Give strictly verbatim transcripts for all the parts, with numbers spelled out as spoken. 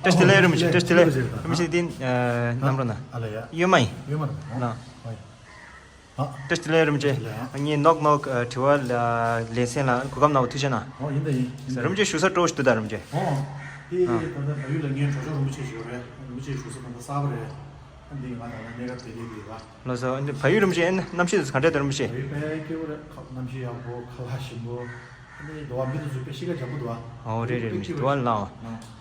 བཀྲ་ཤིས་བདེ་ལེགས། རིན་པོ་ཆེ། བཀྲ་ཤིས་བདེ་ལེགས། རིན་པོ་ཆེ། འདི་ནམ་རོ་ན། ཨ་ལ་ཡ། ཡོད་མ་ཡིན། ཡོད་མ་རེད། ལགས། ཨ། བཀྲ་ཤིས་བདེ་ལེགས། རིན་པོ་ཆེ། ལགས། ངས་ནོག་ནོག་དྲི་བ་ལེ་ཚན་ལ་གོ་སྐབས་གནང་བ་ཐུགས་རྗེ་གནང་། ཨོ། ཡིན་ད་ཡིན། རིན་པོ་ཆེ་བཞུགས་ས་སྤྲོ་བོ་ཞིག་འདུག་ད། རིན་པོ་ཆེ། ཨོ། དེ་ད་ལྟ་བལ་ཡུལ་ལ་ངའི་གྲོགས་མཆོག་རིན་པོ་ཆེ་ཞིག་ཡོད་རེད། རིན་པོ་ཆེ་བཞུགས་ས་ད་ལྟ་གསར་པ་རེད། འདི་ང་ད་ལྟ་གནས་སྐབས་བསྡད་ཀྱི་ཡོད་ར། ལགས་སོ། འདི་བལ་ཡུལ། རིན་པོ་ཆེ། གནམ་གཤིས་དེ་ཚོ་ག་འདྲ་འདུག། རིན་པོ་ཆེ། བལ་ཡུལ་དཔེ་སྐྱིད་པོ་རེད། ཁ། གནམ་གཤིས་ཡག་པོ། ཁ་ལག་ཞིམ་པོ། ཨ་ནི་འདི་བ་མི་དེ་ཚོ་དཔེ་གཤིས་ཀ་འཇམ་པོ་འདུག་ཨ། ཨོ། རེད་རེད། རིན་པོ་ཆེ། འདི་བ་ལ་ལའོ། ཨ།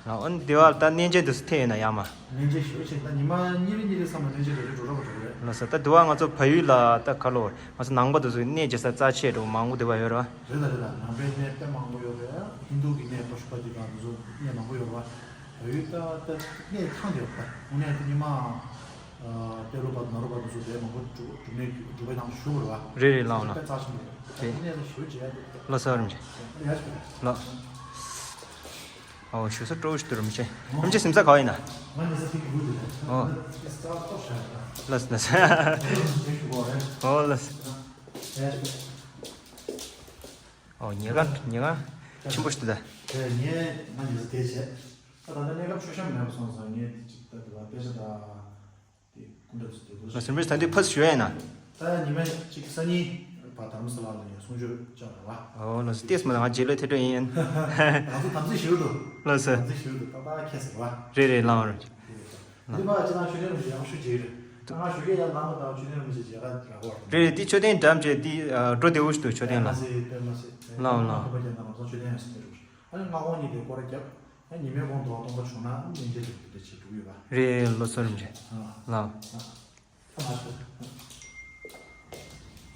ལའོ། ཨ་ནི་འདི་བ་ལ་ད་གནས་མཇལ་དེ་ཚོ་ཐེབས་ཡོད་ན་ཡག་མ། གནས་མཇལ་ཞེ་པོ་ཅིག་ད་ཉི་མ་གཉིས་རེ་གཉིས་རེ་ཙམ་ལ་གནས་མཇལ་རེ་རེ་འགྲོ་རོགས་པ་འགྲོ་གི་རེད། ལགས་སོ། ད་འདི་བ་ང་ཚོ་བལ་ཡུལ་ལ་ད་ག་ལོ་ང་ཚོ་ནང་པ་དེ་ཚོ་གནས་མཇལ་ས་རྩ་ཆེ་འགྲོ་མང་པོ་འདི་བ་ཡོད་ར། རེད་ད་རེད་ད། ནང་པའི་གནས་དཔེ་མང་པོ་ཡོད་རེད། ཧིན་རྡུ་གི་གནས་པ་ཤུ་པ་ཏི་དང་དེ་ཚོ་གནས་མང་པོ་ཡོད་ར། བལ་ཡུལ་ད་ད་གནས་ཐང་དེ་ཡོད་ད། དངོས་གནས་ད་ཉི་མ། ཨ། ཏེ་ལོ་པ་ན་རོ་པ་དེ་ཚོ་དེ་མང་པོ་འགྲོ་འགྲོ་གནས་འགྲོ་པའི་ནང་བཞུགས་ར། རེད་རེད། ལའོ་ལའོ། དཔེ་རྩ་ཆེན་པོ་རེད། རེད། གནས་ད་ཞེ་པོ་མཇལ་ཡ་འདུག་ད། ལགས་སོ། རིན་པོ་ཆེ། ཡ་ཞུ་ད། ལགས། ཨོ། བཞུགས་ས་སྤྲོ་བོ་ཞིག་འདུག། རིན་པོ་ཆེ། རིན་པོ་ཆེ་གཟིམ་ས་ག་བ་ཡིན་ན། ང་ཉེ་ས་ཐིག་གི་བུ་དེ་རེད། ཨོ། ཨེ་ས་ཏོག་ཤ་རེད། ལགས་ལགས། ཨེ་ཞུ་གོ་རེད། ཨོ་ལགས། ཨེ་ཞུ། ཨོ། ཉེ་ག་ཉེ་ག་ཆེན་པོ་ཞིག་འདུག་ད། དེ་ངས་ང་ཉེ་ས་དེ་བྱས། ད་ད་ལྟ་གནས་སྐབས་མཆོད་བཤམས་མེད་པ་སོང་ཙང་ངས་དེ་ཅིག་ད་དེ་བ་དཔེ་ཆ་ད། དེ་སྐུ་འདྲ་ཚོ་དེ་ཚོ། ལགས་སོ། རིན་པོ་ཆེ། ད་འདི་ཕར་ཞུ་ཡ་ཡིན་ན། ད་ཉི་མ་གཅིག་སང་ཉིན་བ་དྷ་རམ་ས་ལ་ལ་ཡ་གསུང་ཆོས་བཅར་བ། ཨོ་ལགས་སོ། ལྟས་མ་ལ་ང་རྗེས་ལོས་ཐེ་གྲོགས་ཡིན། ང་ཚོ་དམ་ཚིག་ཞུ་འདུག། ལགས་སོ། དམ་ཚིག་ཞུ་འདུག། ད་ད་ཁྱེད་ཟེར་བ། རེད་རེད། ལའོ་རེད། འདི་མ་ཅི་ན་མཆོད་རྟེན་རིན་པོ་ཆེ་ཡག་ཤོས་ཅིག་རེད། ང་ཞུ་གི་ཡ་ནང་ལ་ད་མཆོད་རྟེན་རིན་པོ་ཆེ་མཇལ་ཁ་རག་གོ་རེད། རེད་རེད། འདི་མཆོད་རྟེན་འགྲམ་བཅས་འདི་འགྲོ་བདེ་བོ་ཞིག་འདུག། མཆོད་རྟེན་ལ། མ་སྲིད་དཔེ་མ་སྲིད། ལའོ་ལའོ། ཁོ་པ་རྒྱལ་ན་ལམ་སང་མཆོད་རྟེན་ཡང་སྲིད་འདུག། ཨ་ནི་སྔ་དགོང་གཉིས་དེ་སྐོར་ར་བརྒྱབ། ཨ། ཉི་མའི་དགོང་དུ་སྟོང་པ་བྱུང་ན་གནས་མཇལ་དེ་འདྲ་བྱེད་འགྲོ་གི་ཡོད་པ། རེད། ལགས་སོ། རིན་པོ་ཆེ། ཨ། ལའོ། ཨ། ཨ་མ་ཞུ།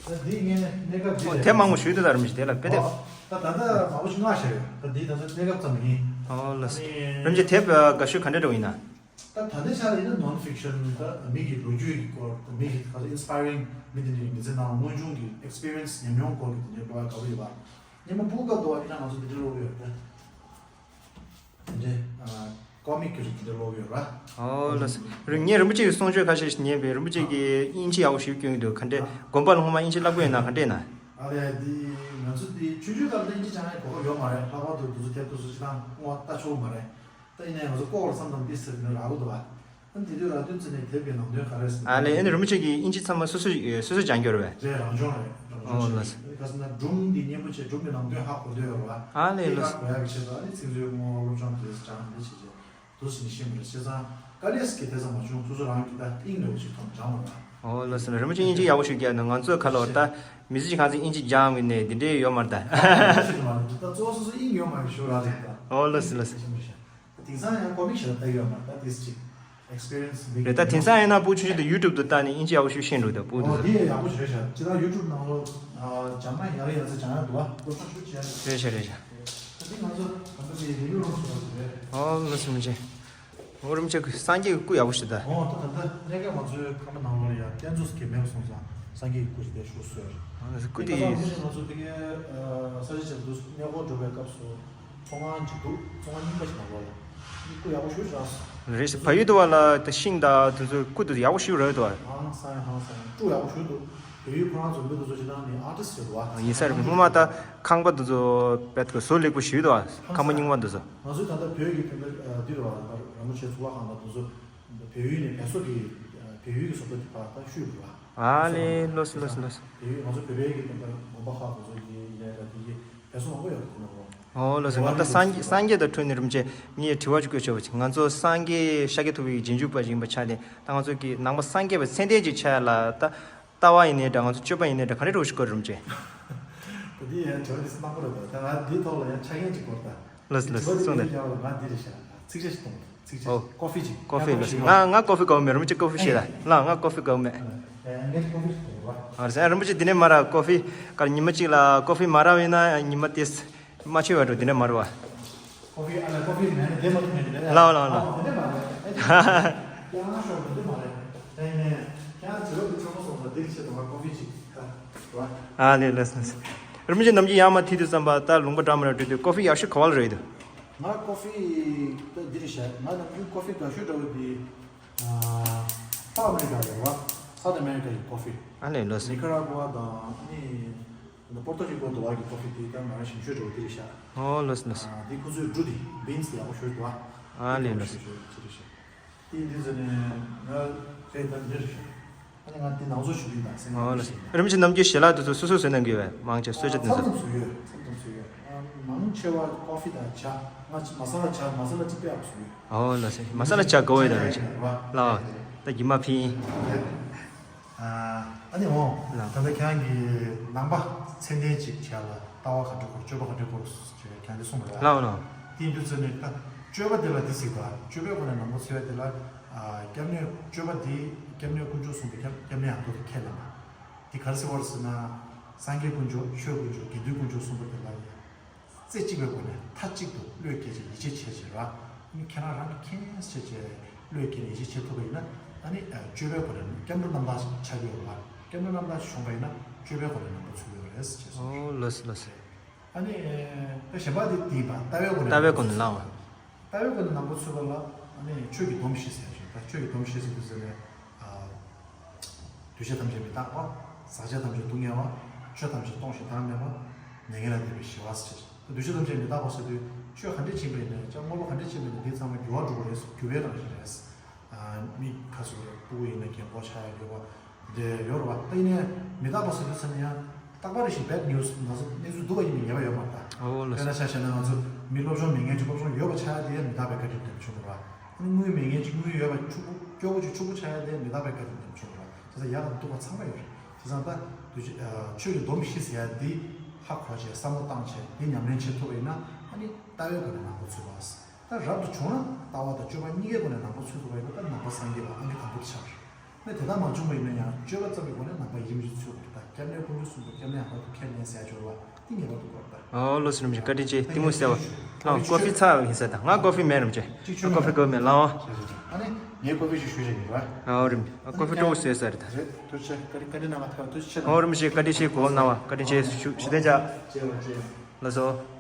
ད་འདི་ངས་གནས་སྐབས་འདི་ཨོ། རེད། དེབ་མང་པོ་ཞུས་འདུག་ད། རིན་པོ་ཆེ། དེ་ལ་དཔེ་དེབ། ཨོ། ད་ད་ལྟ་མང་པོ་ཞིག་མངགས་བཞག་ཡོད། ད་འདི་ད་ལྟ་གནས་སྐབས་ཙམ་ཡིན། ཨོ་ལགས་སོ། ཨ་ནི། རིན་པོ་ཆེ། དེབ་དགའ་ཤོས་ག་འདྲ་འདྲ་བོ་ཡིན་ན། ད་ད་ལྟའི་ཆ་ལ་ཡིན་ན་ནོན་ཕིག་ཤན། ད་མི་གི་ལོ་རྒྱུས་ཀྱི་སྐོར། ད་མི་གི་ག་ཚོད་ཨིན་སི་པ་ཡ་རིང་། མི་དེ་འདྲའི་མི་ཚེ་ནང་དངོས་བྱུང་གི་ཨེག་སི་པི་རི་ཡན་སི་ཉམས་མྱོང་སྐོར་གྱི་དེ་འདྲའི་ཀློག་ཡ་དགའ་པོ་ཡོད་པ། སྔོན་མ་ཕྲུ་གུ་སྐབས་དུ་བ་ཡིན་ན་ང་ཚོ་དེ་འདྲའི་ཀློག་གི་ཡོད་རེད། དེ་འདྲའི་ཨ་ཀོ་མིག་གི་རིགས་དེ་འདྲ་ཀློག་གི་ཡོད་ར། ཨོ་ལགས་སོ། རིང་ངས་རིན་པོ་ཆེ་གི་གསུང་ཆོས་ཁ་ཤས་ཤིག་ཉན་པས། རིན་པོ་ཆེ་གིས་དབྱིན་ཇི་ཡག་པོ་ཞིག་སྐྱོན་གྱི་འདུག། ག་འདྲས། དགོན་པ་ལ་སྔོན་མ་དབྱིན་ཇི་བསླབ་ཀྱི་ཡོད་ན་ག་འདྲས་ན། ཨ་ལས། འདི་ང་ཚོ་འདི་ཆུང་ཆུང་སྐབས་ལ་དབྱིན་ཇི་སྦྱང་ཡའི་གོ་སྐབས་ཡོད་མ་རེད། ལྷག་པར་དུ་དེ་ཚོ་དེབ་དེ་ཚོ་སྤྱིར་བཏང་སྔོན་ལྟ་ཆོག་མ་རེད། ད་ཡིན་ནའི་ང་ཚོ་ལྐོག་ལ་བསམ་བསམ་འདི་ཟེར་ནས་རག་གི་འདུག་བ། ཨ་ནི་དེ་དུས་རག་དུས་ཙི་ནས་དེབ་ཀྱི་ནང་དོན་ག་རེ་ཟེར། ཨ་ལས། ཨ་ནི་རིན་པོ་ཆེ་གིས་དབྱིན་ཇི་ཚང་མ་སོ་སོ་སོ་སོས་སྦྱང་རྒྱུ་རེད་པས། རེད། རང་སྦྱོང་རེད། རང་སྦྱོང་། ཨོ་ལགས་སོ། བྱས། ག་ཟེར་ན་སྒྲུང་འདི་སྙན་པོ་བྱས། སྒྲུང་གི་ནང་དོན་ཧ་གོ་འདོད་ཡོད་རེད་བ། ཨ་ལས། དེ་ལགས་སོ། ཧ་གོ་ཡག་གི་ཆེད་དུ་ཨ་ནི་ཚིག་མཛོད་སྔོན་སློབ་སྦྱོང་དེ་སྦྱང་འདི་བྱས་བྱས་འདུག་ཟེར་ནས་ཤེས་པ་རེད། བྱས་ཙང་དཀའ་ལས་ཀྱི་དེ་ཙམ་མ་བྱུང་། སོ་སོ་རང་གི་ད་དབྱིངས་འདྲ་བོ་ཞིག་ཐོག་སྦྱངས་པ་རེད། ཨོ་ལགས་སོ། རིན་པོ་ཆེ་དབྱིན་ཇི་ཡག་པོ་ཞིག་རྒྱག་འདུག། ང་ཚོ་ཁ་ལོ་ད་མི་ཚེ་གཅིག་གང་ཚེ་དབྱིན་ཇི་སྦྱང་དགོས་ནས་འདི་འདྲས་ཡོད་མ་རེད་ད། ད་གཙོ་བོ་སོ་སོ་དབྱིངས་ཡོད་མ་རེད་ཞུ་ར་རེད་ད། ཨོ་ལགས་སོ། ལགས་སོ། དེང་སང་ཡང་ཀོ་མིག་ཞེ་དྲག་ལྟ་གི་ཡོད་མ་རེད་ད། དེ་ཅིག་ཨེག་སི་པི་རི་ཡན་སི་མེད་གི། རེད། ད་དེང་སང་ཡིན་ན་ཕྲུ་གུ་ཆུང་ཆུང་དེ་ཡུ་ཊུབ་དུ་བལྟས་ནས་དབྱིན་ཇི་ཡག་པོ་ཞིག་ཤེས་འགྲོ་ད། ཕྲུ་གུ་དེ་ཚོ། ཨོ། དེ་ཡག་པོ་ཞིག་རེད་ཤག། སྤྱིར་བཏང་ཡུ་ཊུབ་ནང་ལོགས་སྦྱང་ན་ཡག་རེད་ཡག་རེད་ཟེར་སྦྱང་ཡག་འདུག་བ། སློབ་སྦྱོང་ཞུ་བྱས། རེད་ཤག། རེད་ཤག། ད་དེ་ང་ཚོ་ད་ལྟ་དེ་རི་ལུ་རོང་ཞུ་བ་ཞིག་རེད། ཨོ་ལགས་སོ། རིན་པོ་ཆེ། ཨོ། རིན་པོ་ཆེ་གི་སངས་རྒྱས་ཀྱི་སྐུ་ཡག་པོ་ཞིག་ད། ཨོ། ད་ད་ལྟ་གནས་སྐབས་ང་ཚོའི་ཁང་པ་ནང་ལོགས་ལ་ཡ་རྟེན་གཙོ་ཟེར་མཁན་མེད་པ་སོང་ཙང་སངས་རྒྱས་ཀྱི་སྐུ་ཞིག་དེ་བཞུགས་སྲོལ་རེད། ཨོ། སྐུ་དེ། ཁ་སང་ང་ཚོ་དེ་གའི་ས་ཆ་ཆེན་པོ་གནས་སྐོར་འགྲོ་བའི་སྐབས་སུ། ཚོང་ཁང་གཅིག་འདུག། ཚོང་ཁང་རྙིང་པ་ཞིག་ནང་ལོགས་ལ། འདི་སྐུ་ཡག་པོ་ཞེ་དྲག་རེད། བལ་ཡུལ་དུ་བ་ལ་ད་ཤིང་དང་དེ་ཚོ་སྐུ་དེ་ཡག་པོ་ཞེ་དྲག་རེད་དོ། ཧང་སང་ཧང་སང་། སྤྲོ་ཡག་པོ་ཞེ་འདུག། བལ་ཡུལ་ཁོ་རང་ཚོ་མི་དེ་ཚོ་ཅི་ལྟར་ནི་ཨར་ཊིསི་ཞིག་རེད་བ། ཡིན་ས་རེད། སྔོན་མ་ད་ཁང་པ་དེ་ཚོ་དཔེ་བཟོ་ལེགས་པོ་ཞེ་འདུག། ཁང་པ་རྙིང་པ་དེ་ཚོ། ང་ཚོའི་ད་ལྟ་བོད་ཀྱི་དེ་འདྲ་འདི་རེད་བ། ར་མོ་ཆེ་གཙུག་ལག་ཁང་དང་དེ་ཚོ་བལ་ཡུལ་ནས་བལ་བཟོ་གི། བལ་ཡུལ་གྱི་བཟོ་ལྟ་དེ་ཕར་ད་བཤུས་འདུག་བ། ཨ་ལས། ལགས་སོ། ལགས་སོ། ལགས་སོ། བལ་ཡུལ། ང་ཚོ་བོད་པའི་གི་དེ་འདྲ་དགོན་པ་ཁག་དེ་ཚོ་གི་ལས་ཀ་དེ་གི་བལ་བཟོ་མང་པོ་ཡོད་རེད་དེ་ནང་ལོགས། ཨོ་ལགས་སོ། ང་ད་སངས་སངས་རྒྱས་དང་འཕྲོས་ནས་རིན་པོ་ཆེ་ངས་དྲི་བ་ཅིག་བཀོད་ཆོག་པ་ཅིག། ང་ཚོ་སངས་རྒྱས་ཤཱཀྱ་ཐུབ་པའི་རྗེས་འཇུག་པ་ཞིག་ཡིན་པ་ཆ་ནས། ད་ང་ཚོ་གི་ནང་པ་སངས་རྒྱས་པ་ཚད་ལྡན་ཅིག་ཆགས་ཡ་ལ། ད་ལྟ་བ་ཡིན་ནའི་འདྲ། ང་ཚོ་སྤྱོད་པ་ཡིན་ནའི་འདྲ། ག་རེ་འདྲ་བོ་ཞིག་དགོས་རེད་རིན་པོ་ཆེ། ད་འདི་ཡང་དྲི་བ་འདི་སྣང་པོ་རེད་ད། ད་ང་འདིའི་ཐོག་ལ་ཡང་ཆ་རྐྱེན་ཅིག་དགོས་རེད་ད། ལགས་སོ། ལགས་སོ། དྲི་བ་འདི་གསུངས་ད། འདིའི་རྒྱབ་ལ་ང་འདི་རེད་ཤག། ཚིག་ཆ་ཞིག་གཏོང་། ཚིག་ཆ། ཨོ། ཀོ་ཧྥི་ཅིག། ཀོ་ཧྥི། ཀོ་ཧྥི་ལགས་ཞིག་སོ། ང་ང་ཀོ་ཧྥི་དགའ་པོ་མེད། རིན་པོ་ཆེ་ཀོ་ཧྥི་ཞེས་ལ། ལགས། ང་ཀོ་ཧྥི་དགའ་པོ་མེད། ཨ། ངས་ཀོ་ཧྥི་ཞིག་གཏོང་རོགས། ཨ་རེད། རིན་པོ་ཆེ་འདི་ནས་མར་ཀོ་ཧྥི་ག་ཉི་མ་གཅིག་ལ་ཀོ་ཧྥི་མ་རག་པ་ཡིན་ན་ཉི་མ་དེ་མ་མཆོད་པ་འགྲོ། འདི་ནས་མར་བ། ཀོ་ཧྥི། ཨ་ལ། ཀོ་ཧྥི་མེད་ན་བསྡད་མ་ཐུབ་མཁན་ཅིག་རེད། ལགས་ལགས་ལགས། ཨ། འདི་འདྲ་མ་རེད། ཨེ། ཁྱེད་རང་ཤོག། འདི་འདྲ་མ་རེད། ཨེ་ནས་ཁྱེད་རང་བྱེད་ལུགས་འདི་ཚང་མ་སོང་ཙང་འདི་གི་ཆེད་དུ་ང་ཀོ་ཧྥི་ཅིག་ད་རོ། ཨ་ལས། ལགས་སོ། ལགས་སོ། རིན་པོ་ཆེ་ནམ་རྒྱུན་ཡར་མར་ཐིག་དུས་ཙམ་པ། ད་ལུང་པ་འདྲ་མི་འདྲ་འགྲོ་དུས་ཀོ་ཧྥི་ཡག་ཤོས་ག་བ་ལ་རེད་འདུག། ང་ཀོ་ཧྥི་ད་འདི་རེད་ཤག། ང་ནམ་རྒྱུན་ཀོ་ཧྥི་དགའ་ཤོས་འདྲ་བོ་འདི། ཨ། ལྷོ་ཨ་མེ་རི་ཀ་རེད་བ། སའུཐ་ཨ་མེ་རི་ཀ་ཡི་ཀོ་ཧྥི། ཨ་ལས། ལགས་སོ། ནི་ཁ་ར་གུ་ཝ་དང་ཨ་ནི་པོར་ཏོ་རི་ཀོ་འདྲ་བ་གི་ཀོ་ཧྥི་དེ་ད་ང་རང་ཞིམ་ཤོས་འདྲ་བོ་དེ་རེད་ཤག། ཨོ། ལགས་སོ། ལགས་སོ། ཨ། དེ་ཁོ་ཚོའི་འབྲུ་དེ་བིན་སི་དེ་ཡག་པོ་ཤོས་འདུག་བ། ཨ་ལས་ལགས། དེ་འདི་ཚོ་ནས་ང་རེད་ད་འདིར། ཨ་ནི་ང་འདི་ནང་བཟོ་ཞུ་གི་ཡིན་ད་སེམས། ཨོ་ལགས། རིམ་གྱིས་ནམ་རྒྱུན་ཞལ་ལག་དེ་ཚོ་སོ་སོས་བཟོས་གནང་གི་ཡོད་པས། མང་ཆེ་གསོལ་ཇ་དེ་ཚོ། མཚམས་མཚམས་བཟོས་ཡོད། མཚམས་མཚམས་བཟོས་ཡོད། ཨ། མང་ཆེ་བ་ཀོ་ཧྥི་དང་ཇ། ང་ཆ་མ་ས་ལ་ཇ། མ་ས་ལ་ཅི་པེ་ཨག་བཟོས་ཡོད། ཨོ་ལགས་སེ། མ་ས་ལ་ཇ་དགའ་བོ་ཡོད་ད་རེད་ཅེ། ལགས། ད་རྒྱུ་མ་ཕིན། ཨ་ནི་འོ། ལགས། ད་ལྟ་ཁྱེད་རང་གིས་ནང་པ་ཚད་ལྡན་ཅིག་བྱས་ལ་ལྟ་བ་ག་འདྲ་དགོས། སྤྱོད་པ་ག་འདྲ་དགོས་ཅེས་ཁྱེད་རང་གིས་གསུངས་པ་རེད། ལགས་འོ་ལགས། དེ་ཡིན་དུས་ཚོད་ནས་ད་སྤྱོད་པ་དེ་ལ་དེ་གཟིགས་པ། སྤྱོད་པའི་སྒོ་ནས་ནང་པ་འཚོལ་ཡ་དེ་ལ། ཨ། སྐྱབས་གནས། སྤྱོད་པ་དེ་སྐྱབས་གནས་དཀོན་མཆོག་གསུམ་པོ་སྐྱབས་སྐྱབས་གནས་ཡང་དག་ཏུ་ཁས་ལེན་པ། དེ་ག་རེ་ཟེར་བ་རེད་ཟེར་ན། སངས་རྒྱས་དཀོན་མཆོག། ཆོས་དཀོན་མཆོག། དགེ་འདུན་དཀོན་མཆོག་གསུམ་པོ་དེ་ལ་རྩེ་གཅིག་པའི་སྒོ་ནས་མཐའ་གཅིག་ཏུ་བློས་བཀལ་བྱས་ཡིད་ཆེས་བྱས་བྱས་ར། ཨ་ནི་ཁྱེད་རང་རང་གིས་མཁྱེན་བྱས་བྱས་བློས་བཀལ་ནས་ཡིད་ཆེས་བྱེད་ཐུབ་པ་ཡིན་ན། ཨ་ནི་སྤྱོད་པའི་སྒོ་ནས་སྐྱབས་འགྲོ་རྣམ་དག་ཆགས་ཀྱི་ཡོད་པ། སྐྱབས་འགྲོ་རྣམ་དག་བྱུང་བ་ཡིན་ན་སྤྱོད་པའི་སྒོ་ནས་ནང་པ་ཚུད་ཀྱི་ཡོད་རེད་ཅེས་གསུངས། ཨོ་ལགས་སེ་ལགས་སེ། ཨ་ནི་ད་གཞན་པ་དེ་དེ་ཡིན་པ། ལྟ་བའི་སྒོ་ནས། ལྟ་བའི་སྒོ་ནས་ལགས། ལྟ་བའི་སྒོ་ནས་ནང་པ་ཚུད་པ་ལ། ཨ་ནི་ཆོས་ཀྱི་སྡོམ་བཞི་ཟེར་ཡ་ཅིག་ད་ཆོས་ཀྱི་སྡོམ་བཞི་ཟེར་དུས་ཟེར་ནས། ཨ། འདུས་བྱས་ཐམས་ཅད་མི་རྟག་པ། ཟག་བཅས་ཐམས་ཅད་སྡུག་བསྔལ་བ། ཆོས་ཐམས་ཅད་སྟོང་ཞིང་བདག་མེད་པ། མྱ་ངན་ལས་འདས་པའི་ཞི་བ་ཟེར། འདུས་བྱས་ཐམས་ཅད་མི་རྟག་པ་ཟེར་དུས་ཆོས་ག་འདྲས་ཕྱིན་པ་ཡིན་ནའི། ཅང་དངོས་པོ་ག་འདྲས་ཕྱིན་པ་ཡིན་ནའི་འདི་ཚང་མ་འགྱུར་བ་འགྲོ་གི་རེད། འགྱུར་བའི་རང་བཞིན་རེད། ཨ། མི་ཁ་སོ་སོ་ཕྲུ་གུ་ཡིན་ན་རྒན་གོག་ཆགས་ཡ་ཡོད་པ། འདི་ཡོད་རེད་བ། ད་ཡིན་ནའི་མི་རྟག་པ་ཟེར་དུས་ཙམ་ཡང་རྟག་པ་རེ་ཞིག་bad news། ང་ཚོ་གནས་ཚུལ་སྡུག་པ་ཡིན་པའི་ངེས་པ་ཡོད་མ་རེད་ད། ཨོ་ལགས། དཔེར་ན་ཆ་བཞག་ན་ང་ཚོ་མི་སློབ་སྦྱོང་མེད་མཁན་གྱི་སློབ་སྦྱོང་ཡོད་པ་ཆགས་ཡ་དེ་ཡང་མི་རྟག་པའི་བཀའ་དྲིན་དེ་བྱུང་བ། ཨ་ནི་དངུལ་མེད་མཁན་གྱི་དངུལ་ཡོད་པ། ཕྱུག་པོ་སྐྱོ་པོ་གྱི་ཕྱུག་པོ་ཆགས་ཡ་དེ་མི་རྟག་པའི་བཀའ་དྲིན་དེ་བྱུང་བ། དེ་ཚོ་ཡག་དང་སྡུག་པ་ཚང་མ་ཡོད་རེད། བྱས་ཙང་ད་འདུས་བྱས། ཨ། ཆོས་ཀྱི་སྡོམ་བཞི་ཟེར་ཡ་འདི་ཧ་གོ་བྱས། བསམ་བློ་བཏང་བྱས། འདི་ཉམས་ལེན་བྱེད་ཐུབ་པ་ཡིན་ན། ཨ་ནི་ལྟ་བའི་སྒོ་ནས་ནང་པ་ཚུད་པ། ད་རབ་ཏུ་བྱུང་ན་ལྟ་བ་དང་སྤྱོད་པ་གཉིས་ཀའི་སྒོ་ནས་ནང་པ་ཚུད་ཐུབ་པ་ཡིན་ན། ད་ནང་པ་སངས་རྒྱས་པ་ཨང་ཀི་དང་པོ་དེ་ཆགས་རེད། ཨ་ནི་དེ་ལྟར་མ་བྱུང་བ་ཡིན་ན་ཡང་སྤྱོད་པ་ཙམ་གྱི་སྒོ་ནས་ནང་པ་ཡིན་རུང་ཚུད་དགོས་རེད། ད་སྐྱབས་གནས་དཀོན་མཆོག་གསུམ་པོ་སྐྱབས་གནས་ཡང་དག་ཏུ་ཁས་ལེན་ཟེར་ཡ་སྦྱོར་བ་དེ་ངེས་པར་དུ་དགོས་རེད་ད། ཨོ་ལགས་སོ། རིན་པོ་ཆེ་བཀའ་དྲིན་ཆེ། གཏི་མུག་སེལ་བ། ལགས། ཀོ་ཧྥི་ཚ་ཡིན་ས་ད། ང་ཀོ་ཧྥི་མེད། རིན་པོ་ཆེ། ང་ཀོ་ཧྥི་དགོས་མེད་ལགས། ཨ་ནི་ངས་ཀོ་ཧྥི་ཞིག་ཞུ་བཞིན་ཡོད་པ། ཨོ་རིན་པོ་ཆེ། ཀོ་ཧྥི་སྤྲོ་བོ་བཟོས་ས་རེད་ད། རེད། ཐུགས་རྗེ་ཆེ། བཀའ་དྲིན་བཀའ་དྲིན་གནང་བ་ཐུགས་རྗེ་ཆེ་གནང་། ཨོ་རིན་པོ་ཆེ། བཀའ་དྲིན་ཆེ། གོ་སྐབས་གནང་བ་བཀའ་དྲིན་ཆེ་ཞུ། ཞུ་གཏན་འཇགས། ལགས་སོ།